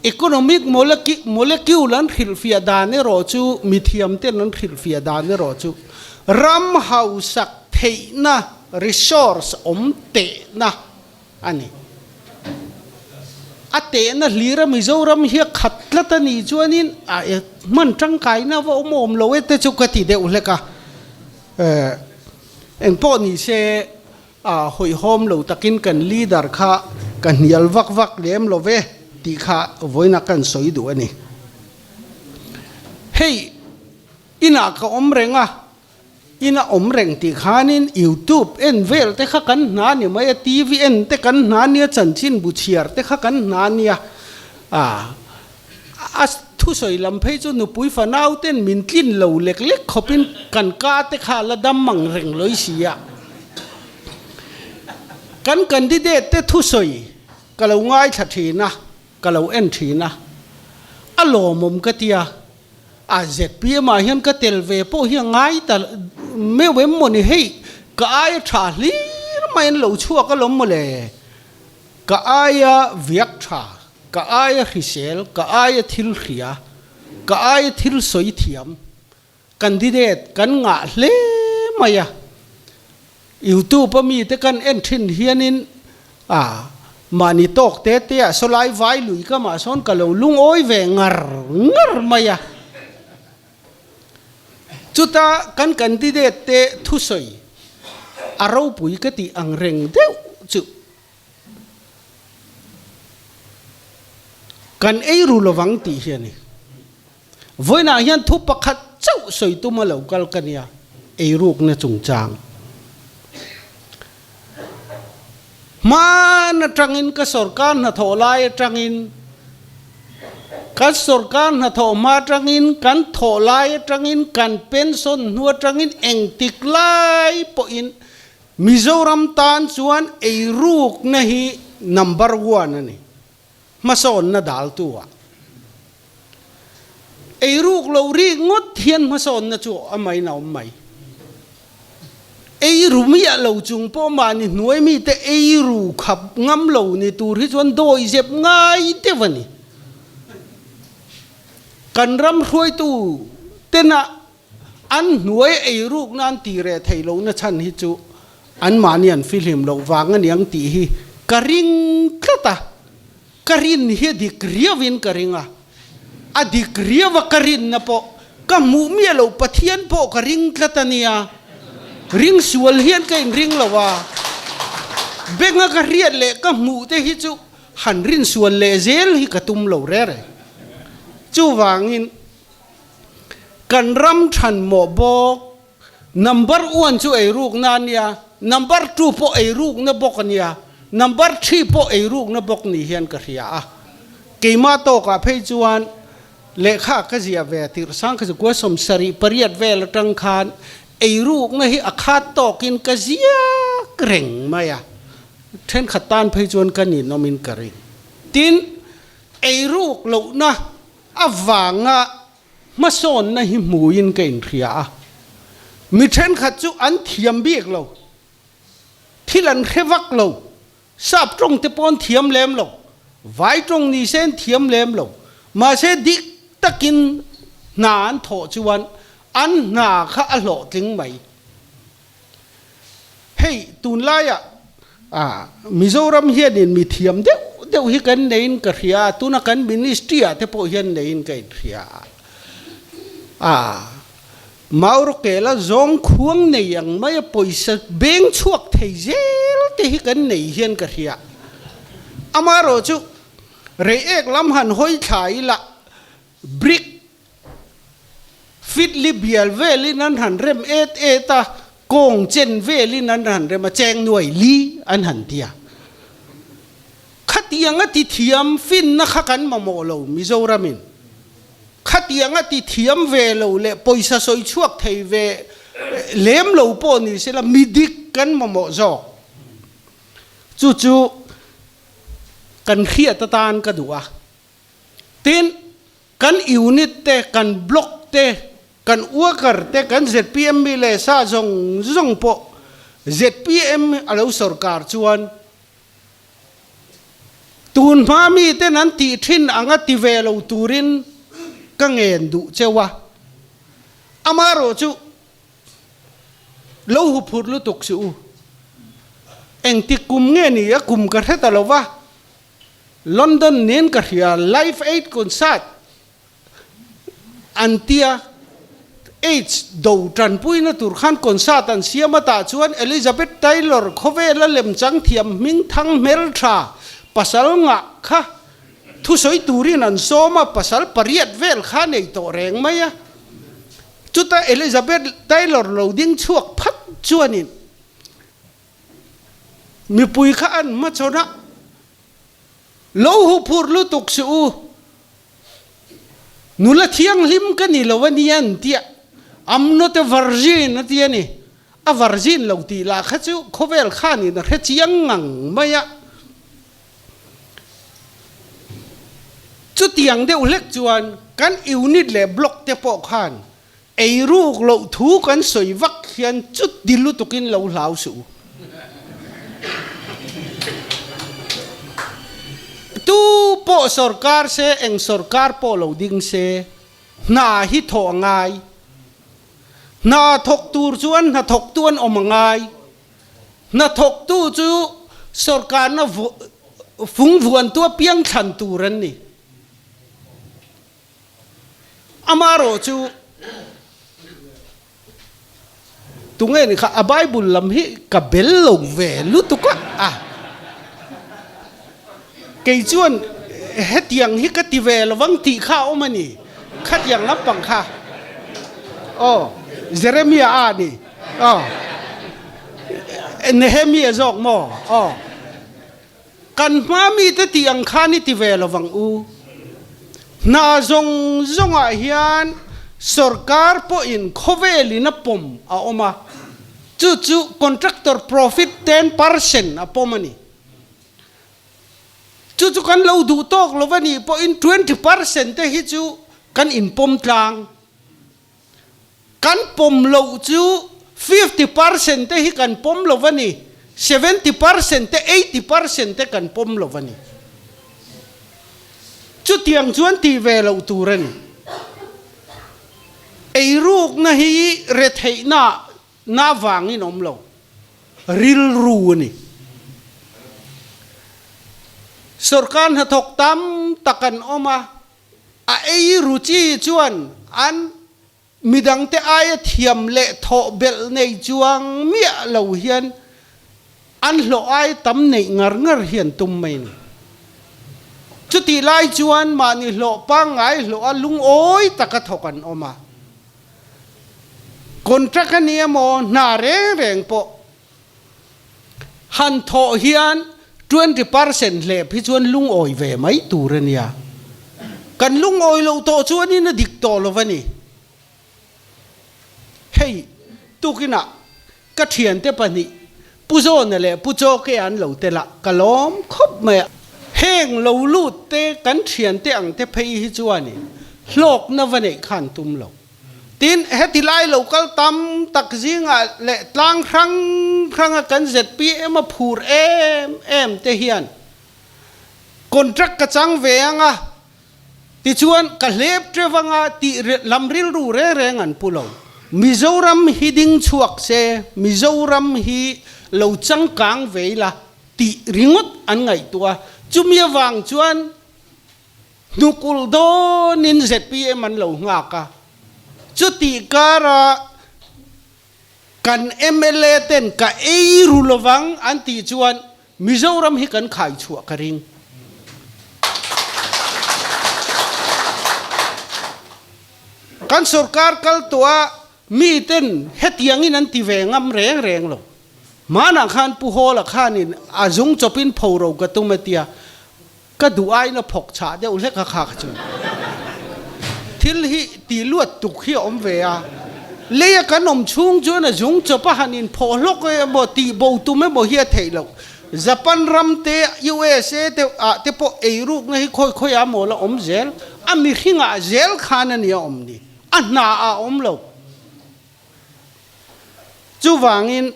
economic molecule an hrilhfiah dan erawh chu mithiam ten an hrilhfiah dan erawh chu ram hausak theihna resource awm tehna a ni. A tehna hlira Mizoram hi a khat tlat a nih chuanin a hman tangkaina va awm awm lo e te chu ka ti deuh hlek a. Engpawh ni se a hawihhawm lo takin kan leader kha ka hnial vak vak lem lo ve tih kha vawiina kan sawi duh a ni. Hei inah ka awm reng a. In a awm reng tih khanin YouTube en vel te kha kan hna ni mai a, TV en te kan hna nia, chanchin bu chhiar te kha kan hna nia. A a thusawi lam phei chu nupui fanau ten min tlin lo lek lek khawpin kan ka te kha la dam mang reng lawih si a. Kan candidate te thusawi ka lo ngaithla thin a, ka lo en thin a, a lawmawm ka tia. A zpm ah hian ka tel ve pawh hi a ngai ta meuh em maw ni hei ka aia tha hlir mai an lo chhuak alawm maw le ka aia viak tha ka aia hrisel ka aia thil hria ka aia thil sawi thiam candidate kan ngah hle mai a. Youtube a mite kan en thin hianin a mahni tawk te te ah sawlai vai lui ka mah sawn ka lo lungawi ve ngar ngar mai a. Chuta kan candidate te thusawi a ropui ka tih ang reng deuh chu kan ei ru lovang tih hi a ni. Vawiinah hian thu pakhat chauh sawi tum a lo kal ka nia, eirukna chungchang. Hman atangin ka sorkar hnathawh lai atangin, kan sorkar hnathawh hma atangin, kan thawh lai atangin, kan pension hnu atangin engtik lai pawhin Mizoram tan chuan eirukna hi number one a ni. Hmasawnna daltu ah. Eiruk lo rik ngawt hian hmasawnna chu a main a awm mai. Eiru miah lo chung pawh mahni hnuai mite eiru khap ngam lo ni tur hi chuan dawi zep ngai deuh a ni. Kan ram hruaitu tena an hnuai eiruk nan ti reh theih lohna chhan hi chu anmahni an fihlim loh vang a niang tih hi ka ring tlat a, ka rin hi a dik riauin ka ring a, a dik riau a ka rinna pawh ka hmuh miah loh Pathian pawh ka ring tlat a nia, ring sual hian ka inring lo a, benga ka hriat leh ka hmuh te hi chu han rin sual leh zel hi ka tum lo rere. Chuvangin. Kan ram than mawh bawk. Number one chu eirukna a nia, number two pawh eirukna bawk a nia, number three pawh eirukna bawk ni hian ka hria a. Keimah tawkah phei chuan lehkha ka ziah ve tirh sang kha chu kua 78 vel atang khan eirukna hi a khat tawkin ka ziak reng mai a. Thenkhat tan phei chuan ka ninawmin ka ring. Tin, eiruk lohna Avanga hmasawnna hi hmuin ka inhria a, mi thenkhat chu an thiam bik lo, thil an hre vak lo, sap tawng te pawh an thiam lem lo, vai tawng ni se an thiam lem lo, mahse dik takin hna an thawh chuan an hna kha a hlawhtling mai. Hei tunlaiah Mizoram hianin mi thiam deuh deuh hi kan neiin ka hria a, tuna kan ministry ah te pawh hian neiin ka inhria a. Maurawkela zawng khuang nei ang maia pawisa beng chhuak thei zel te hi kan nei hian ka hria. Amaherawhchu Reiek lam han hawi thla ila brick Fitli bial velin an han rem et et a, kawng chen velin an han rem a, cheng nuai li an han ti a. Khatianga ti thiam finna kha kan mamawh lo Mizoramin. Khatianga ti thiam ve lo leh pawisa sawi chhuak thei ve lem lo pawh ni sela mi dik kan mamawh zawk. Chu chu kan hriat atan ka duh a. Tin, kan unit te, kan block te, kan worker te, kan zpm mi leh sa zawng zawng pawh Zpm a lo sorkar chuan tun hma miten an tih thin anga ti ve lo turin ka ngen duh cheu a. Amaherawhchu lo huphurh lutuk suh u. Engtik kum nge ni a kum ka hre ta lo va, London nen ka hria Live Aid concert an tia AIDS do tanpuina tur khan concert an siam a tah chuan Elizabeth Taylor khawvela lemchang thiam hming thang hmeltha pasal ngah kha thusawi turin an sawm a, pasal pariat vel kha nei tawh reng mai a. Chuta Elizabeth Taylor lo ding chhuak phat chuanin mipui kha an hmachhawn a, Lo huphurh lutuk suh u, nula thianghlim ka ni lo a nia an tia, I'm not a virgin a ti a ni. A virgin lo tih lah kha chu khawvel khanin a hre chiang ngang mai a. Chutiang deuh hlek chuan kan unit leh block te pawh khan eiruk loh thu kan sawi vak hian chuti lutukin lo hlau suh u. Tu pawh sorkar se, eng sorkar pawh lo ding se, hna hi thawh a ngai. Hna thawk tur chuan hnathawktu an awm a ngai. Hnathawktu chu sorkarna fung vuantu apiang thlan tur an ni. Amaherawh chu tunge ni kha a Bible lam hi ka bel lo ve lutuk a, a kei chuan hetiang hi ka ti ve lovang tih kha a awm a ni, khatiang lampang kha aw Jeremiah a ni. Aw. Nehemia zawk maw? Aw. Kan hma mite tih ang khan i ti ve lo vang u. Hna zawng zawngah hian sorkar pawhin khawvelin a pawm a awm a, chu chu contractor profit 10% a pawm a ni. Chu chu kan lo duh tawk lo va nih pawhin 20% te hi chu kan inpawm tlang. Kan pawm loh chu 50% te hi kan pawm lo a ni, 70% te 80% te kan pawm lo a ni. Chutiang chuan tih ve loh tur a ni. Eirukna hi retheihna na vangin awm lo, rilru a ni. Sorkar hnathawk tam tak an awm a, A ei ru chi chuan an midangte aia thiam leh thawh belh nei chuang miah lo hian an hlawh ai tam neih ngar ngar hi an tum mai a ni. Chutih lai chuan mahni hlawh pangngai hlawh a lungawi taka thawk an awm a. Contract a ni emaw hna reng reng pawh Han thawh hian 20% hlep hi chuan lungawi ve mai tur a nia. Kan lungawi loh tawh chuanin a dik tawh lo va ni. Hei, tukinah ka thiante pahnih Pu Zawna leh Pu Chawke an lo tel a, ka lawm khawp mai a. Heng lo lut te kan thiante ang te phei hi chuanin hlawkna va neih khan tum lo. Tin, heti lai lo kal tam tak zingah leh tlang hrang hranga kan zpm a phur em em te hian contract ka chang ve ang a, tichuan ka hlep teuh ang a tih lam rilru reng reng an pu lo. Mizoram hi ding chhuak se, Mizoram hi lo changkang ve ila tih ringawt an ngaihtuah a, chumi avang chuan Hnukul dawnin zpm an lo nghak a, chutih kara kan mla ten ka ei ru lovang an tih chuan Mizoram hi kan khai chhuah ka ring. Kan sorkar kal tawh a mi ten hetiangin an ti ve ngam reng reng lo. Hmanah khan Pu Hawla khanin a zung chawpin phoro ka tum a tia, Ka duh aiin a phawk chhah deuh hlek a kha kha chu. Thil hi tih luat tuk hi a awm ve a. Lei a kan awm chhung chuan a zung chawp a han inphawh hlawk emaw tih bo tum emaw hi a theih loh. Japan ram te, USA te ah te pawh eirukna hi khawi khawi ah mawl a awm zel. A mihring ah zel khan a nia awm ni. A hna ah a awm lo. Chuvangin.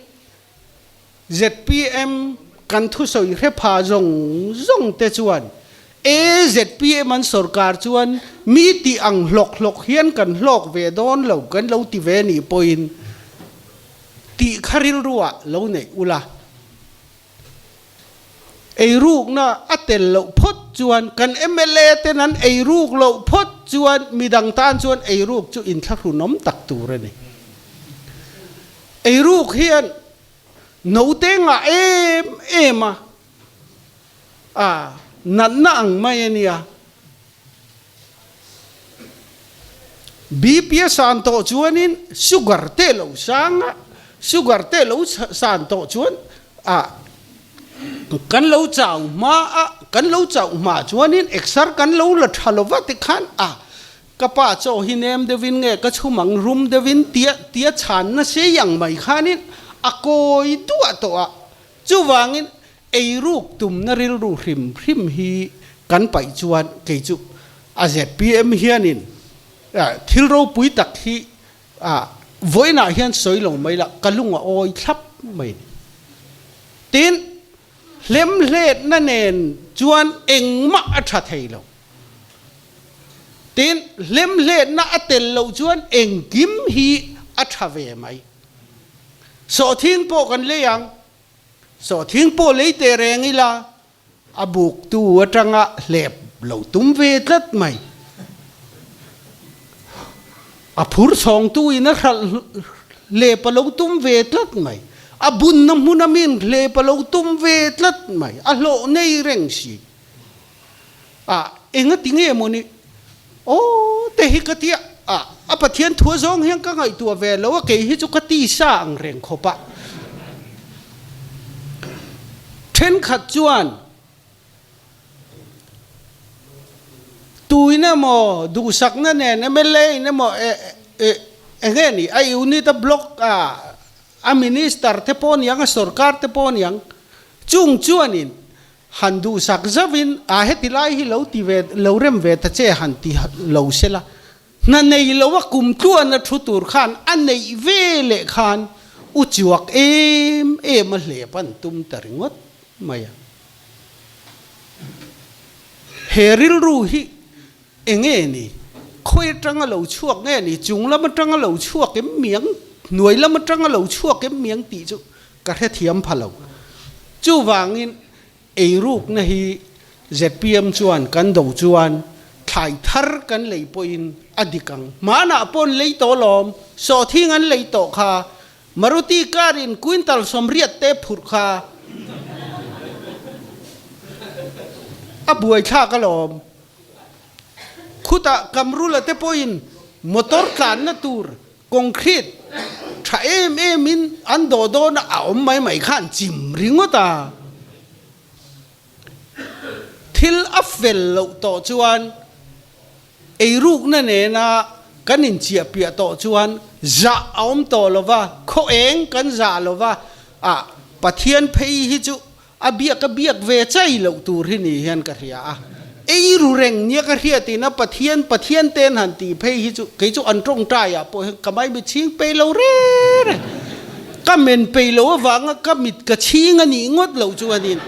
Zpm kan thusawi hre pha zawng zawng te chuan e zpm an sorkar chuan mi tih ang hlawk hlawk hian kan hlawk ve dawn lo kan lo ti ve nih pawhin tih kha rilruah lo neih ula. Eirukna a tel loh phawt chuan kan mla ten an eiruk loh phawt chuan midang tan chuan eiruk chu inthlahrunawm tak tur a ni. Eiruk hian note ngah em em a, a natna ang mai a nia. BP a san tawh chuanin sugar te lo sang a, sugar te lo san tawh chuan a kan lo chau hma a, kan lo chauh hma chuanin exer kan lo la tha lova tikhan a ka pa chaw hi nem deuhin nge ka chhum ang rum deuhin tia tia chhanna sei ang mai khanin a kawi duah tawh a, chuvangin Eiruk tumna rilru hrim hrim hi kan paih chuan kei chu a zpm hianin thil ropui tak hi vawiinah hian sawi lo mai la, ka lung a awi thlap mai ni. Tin, hlemhletna nen chuan engmah a tha thei lo. Tin, hlemhletna a tel loh chuan engkim hi a tha ve mai. Sawhthing pawh kan lei ang. Sawhthing pawh lei teh reng ila, a buktu atanga hlep lo tum ve tlat mai. A phur chhawngtu in a hralh hlep a lo tum ve tlat mai. A bunna hmuna min hlep a lo tum ve tlat mai. A hlawh nei reng si. A engati nge mawni? Aw te hi ka tia a, a Pathian thua zawng hian ka ngaihtuah ve lo a, kei hi chu ka tisa ang reng khawp a. Thenkhat chuan tuin emaw duhsakna nen mla in emaw enge ni a unit a block a, a minister te pawh niang a sorkar te pawh niang chung chuanin Han duhsak zauhin, a heti lai hi lo ti ve, lo rem ve ta che han ti lo se la, hna nei lo a kum tluan a thu tur khan a neih ve leh khan u chuak em em a hlep an tum ta ringawt mai a. He rilru hi enge ni? Khawi atanga lo chhuak nge ni? Chung lam atanga lo chhuak em miang? Hnuai lam atanga lo chhuak em miang tih chu Ka hrethiam pha lo. Chuvangin eirukna hi zpm chuan kan do chuan thlai thar kan lei pawhin a dik ang. Hmanah paw'n lei tawh lawm, sawhthing an lei tawh kha, Maruti car in quintal 80 te phurh kha a buaithlak alawm. Khutah Kamrula te pawhin motor tlanna tur Concrete tha em em in an dawh dawn a, a awm mai mai khan chim ringawt a. Thil a fel loh tawh chuan eirukna nena kan inchiah piah tawh chuan zah a awm tawh lo va, khaw eng kan zah lo va, ah Pathian phei hi chu A biak a biak ve chai loh tur hi ni hian ka hria a, ei ru reng nia ka hria tiin a Pathian Pathian ten han tih phei hi chu kei chu an tawngtai ah pawh hian ka mai mit chhing pei lo reng reng, ka men pei lo avanga ka mit ka chhing a nih ngawt loh chu anin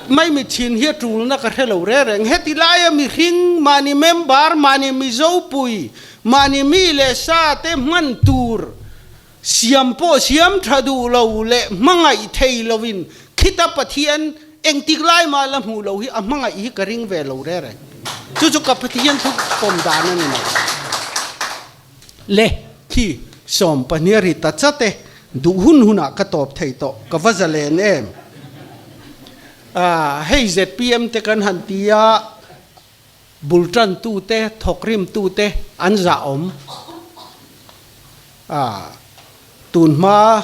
mai mit chhin hi a tulna ka hre lo reng reng. Heti laia mihring mahni member mahni Mizo pui mahni mi leh sa te hman tur Siam pawh siam tha duh lo leh hmangaih thei loin khita Pathian engtik lai mah la hmuh lo hi a hmangaih hi ka ring ve lo reng reng. Chu chu ka Pathian thu pawm dan a ni lo. Le khi 12 ri ta chat e, duh hun hunah ka tawp thei tawh, ka va za len em. Ah, hei zpm te kan han ti a, Bul tantute, thawkrimtute an zahawm a, tun hma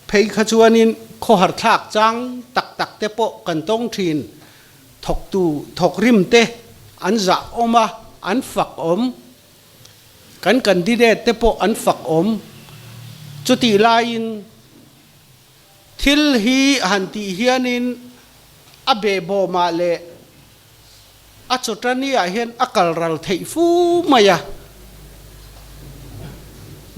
phei kha chuanin khawhar thlak chang tak tak te pawh kan tawng thin. Thawktu thawkrimte an zahawm a, an fakawm. Kan candidate te pawh an fakawm. Chutih laiin thil hi han tih hianin a behbawmah leh A chawtani ah hian a kal ral theih fu mai a.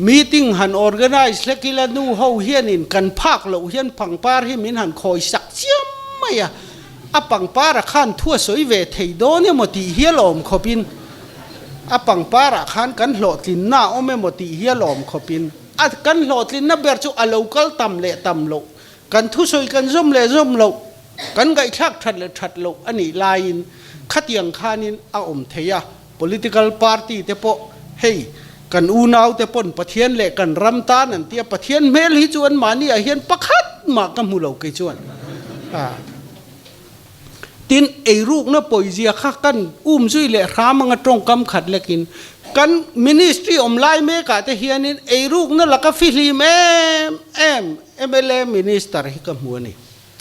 Meeting han organise hlek ila nu ho hianin kan phak loh hian pangpar hi min han khawi sak chiam mai a, a pangpara khan thu a sawi ve thei dawn emaw tih hi a lawm khawpin a pangparah khan kan hlawhtlinna a awm emaw tih hi a lawm khawpin a kan hlawhtlinna ber chu a lo kal tam leh tam loh, kan thusawi kan zawm leh zawm loh, kan ngaihthlak that leh that loh a nih laiin khatiang khanin a awm thei a. Political party te pawh hei kan unau te pawn Pathian leh kan ram tan an tia Pathian hmel hi chu an mahni ah hian pakhat mah ka hmu lo kei chuan a tin eirukna pawizia kha kan um zui leh hram anga tawngkam khat lekin kan ministry awm lai mek ah te hianin eirukna laka fihlim em em mla minister hi ka hmu a ni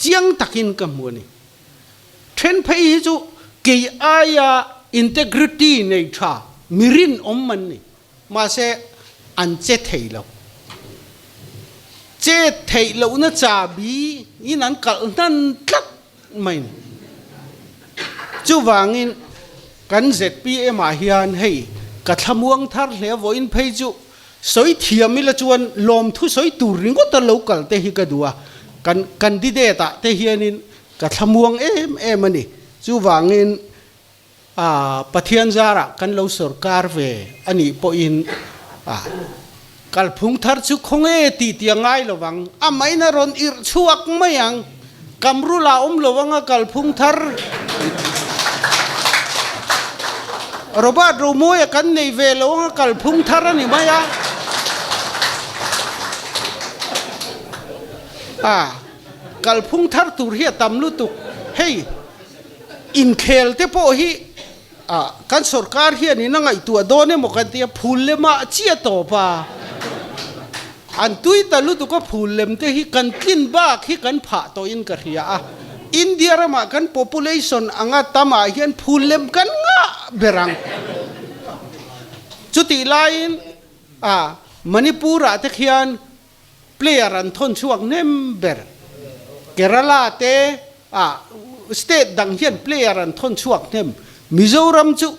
chiang takin ka hmu a ni. Then phei hi chu kei aia integrity nei tha mi rinawm an ni. Mahse, an che thei lo. Che theih lohna chabi in an kalh hnan tlat mai ni. Chuvangin kan zpm ah hian hei ka thlamuang thar hle vawiin phei chu sawi thiam ila chuan lawmthu sawi tur ringawta lo kal te hi ka duh a. Kan candidate ah te hianin Ka thlamuang em em a ni. Chuvangin Pathian zarah kan lo sawrkar ve a nih pawhin kalphung thar chu khawnge tih tih a ngai lo vang. A main a rawn irh chhuak mai ang. Kamrula awm lo anga kalphung thar Robert Romawia kan nei ve lo anga kalphung thar a ni mai a. Kalphung thar tur hi a tam lutuk. Hei inkhel te pawh hi ah kan sorkar hian in a ngaihtuah dawn emaw kan tia phul lemah chiah tawp a. An tui ta lutuk a phul lem te hi kan tlin bak hi kan phah tawhin ka hria a. India ramah kan population anga tamah hian phul lem kan ngah ber ang. Chutih laiin ah Manipur ah te khian Player an thawn chhuak hnem ber. Kerala te ah state dang hian player an thawn chhuak hnem. Mizoram chu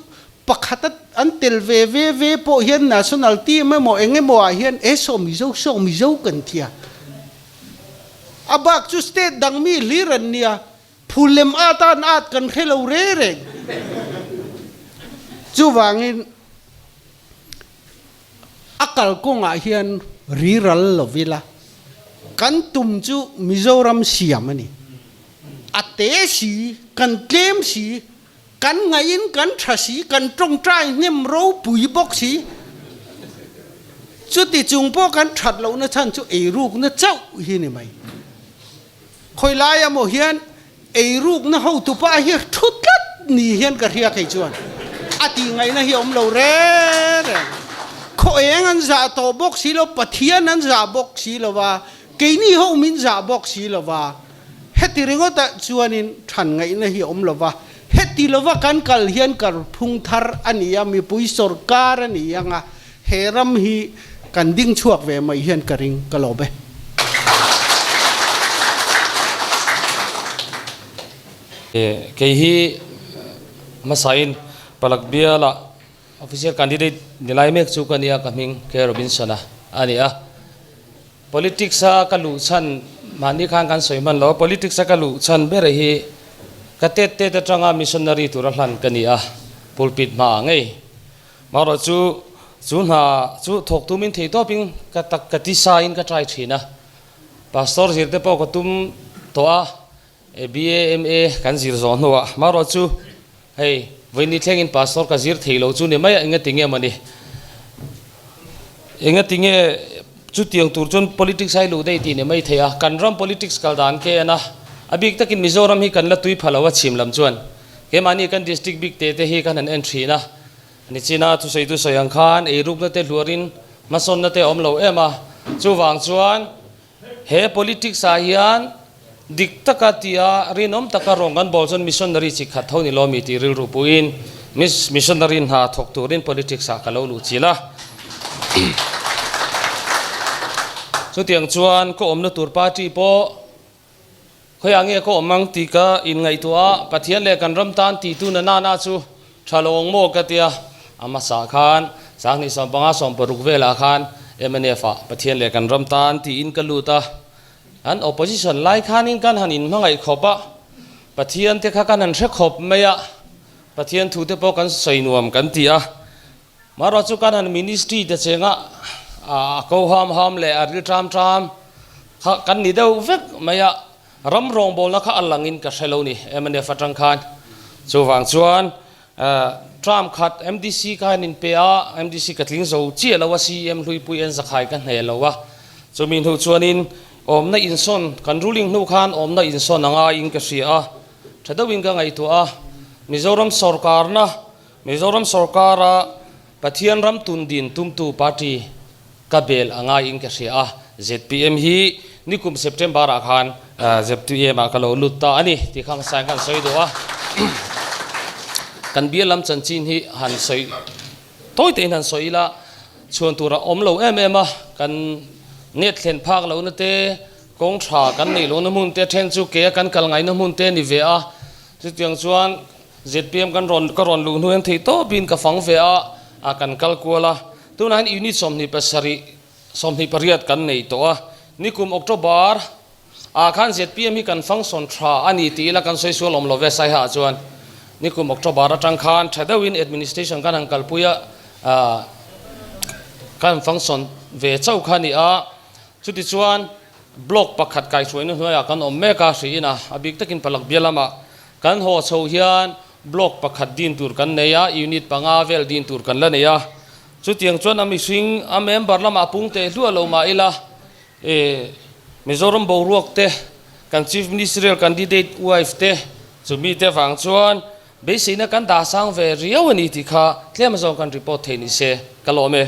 pakhat a an tel ve ve ve pawh hian national team emaw eng emaw ah hian e saw Mizo saw Mizo kan tia. A bak chu state dang mi hlir an nia. Phul lem at an at kan hre lo re reng. Chuvangin. A kalkawngah hian riral lo ila, kan tum chu Mizoram siam a ni. A te si, kan tlem si, kan ngaihin kan tha si, kan tawngtai hnem ropui bawk si. Chuti chung pawh kan that lohna chhan chu eirukna chauh hi ni mai. Khawi lai amaw hian eirukna hotupa hi thu tlat ni hian ka hria kei chuan a tih ngaihna hi a awm lo reng reng. Khaw eng an zah tawh bawk si lo, Pathian an zah bawk si lo va, keini ho min zah bawk si lo va, heti ringawtah chuanin than ngaihna hi a awm lo va, heti lova kan kal hian karphung thar a ni a, mipui sawrkar a ni ang a, He ram hi kan ding chhuak ve mai hian ka ring ka lawm e. Kei hi hmasain Palak biala official candidate ni lai mek chu ka nia ka hming K Robinson-a a ni a. Politics a ka luh chhan mahni khan kan sawi hman lo a, politics a ka luh chhan ber hi ka tet tet atanga missionary tura hlan ka ni a, pulpit hmaah ngei. Marawh chu, chu hna chu thawk tumin thei tawpin ka tak ka ti sain ka try thin a. Pastor zir te pawh ka tum tawh a, e BA, MA kan zir zawh hnuah. Marawh chu, hei vawiin ni thlengin pastor ka zir thei lo chu ni mai a, engati nge mawni? Engati nge chutiang tur chuan politics a i luh daih tih ni mai thei a. Kan ram politics kal dan ke en a, a bik takin Mizoram hi kan la tui pha lo a chhim lam chuan. Keimahni kan district bik te te hi kan han en thin a, nichina thusawitu sawi ang khan eirukna te hluarin hmasawnna te a awm lo em a, chuvang chuan he politics ah hian dik taka tia rinawm taka rawng kan bawl chuan missionary chi khat tho ni lo mi tih rilru puiin missionary hna thawk turin politics ah ka lo luh chilh a. Chutiang chuan ka awmna tur party pawh Khawiah nge ka awm ang tih ka inngaihtuah a, Pathian leh kan ram tan tihtu na nana chu tha lo ang maw ka tia. A hmasa khan 2015 16 velah khan Mnf ah Pathian leh kan ram tan tiin ka lut a, an opposition lai khanin kan han inhmangaih khawp a, Pathian te kha kan han hre khawp mai a, Pathian thu te pawh kan sawi nuam kan ti a, marawh chu kan han ministry te chenga a ko ham ham leh a ril tram tram kha kan ni deuh vek mai a, ram rawngbawlna kha a langin ka hre lo ni mnf atang khan. Chuvang chuan Term khat MDC ka han inpe a, MDC ka tling zo chiah lo a, CEM Hluipui en zakhai ka hneh lo a. Chumi hnu chuanin awmna insawn, kan ruling hnu khan awmna insawn a ngaiin ka hria a, tha deuhin ka ngaihtuah a, Mizoram sawrkarna, Mizoram sawrkara Pathian ram tun din tumtu party ka bel a ngaiin ka hria a, zpm hi nikum September ah khan zpm ah ka lo lut ta a ni tih kha hmasa in kan sawi duh a. Kan bial lam chanchin hi han sawi tawi tein han sawi ila chhuan tur a awm lo em em a, kan net thlen phak lohna te, kawng tha kan neih lohna hmun te then chu ke a kan kal ngaihna hmun te a ni ve a, chutiang chuan zpm kan rawn ka rawn luh hnu hian theih tawpin ka fang ve a, a kan kal kual a. Tunah hian unit 27, 28 kan nei tawh a, nikum October ah khan zpm hi kan function tha a ni tih ila kan sawi sual awm lo ve Saiha ah chuan nikum October atang khan tha deuhin administration kan han kalpui a, kan function ve chauh kha a ni a, chutichuan block pakhat kaihhruaina hnuaiah kan awm mek a, hriin a, a bik takin Palak bial lamah Kan haw chho hian block pakhat din tur kan nei a, unit panga vel din tur kan la nei a. Chutiang chuan a mihring, a member lamah pung teh hluah lo mah ila, e Mizoram boruak te, kan Chief Ministerial candidate wife te, chumi te vang chuan beiseina kan dah sang ve riau a ni tih kha tlem azawng kan report thei ni se ka lawm e.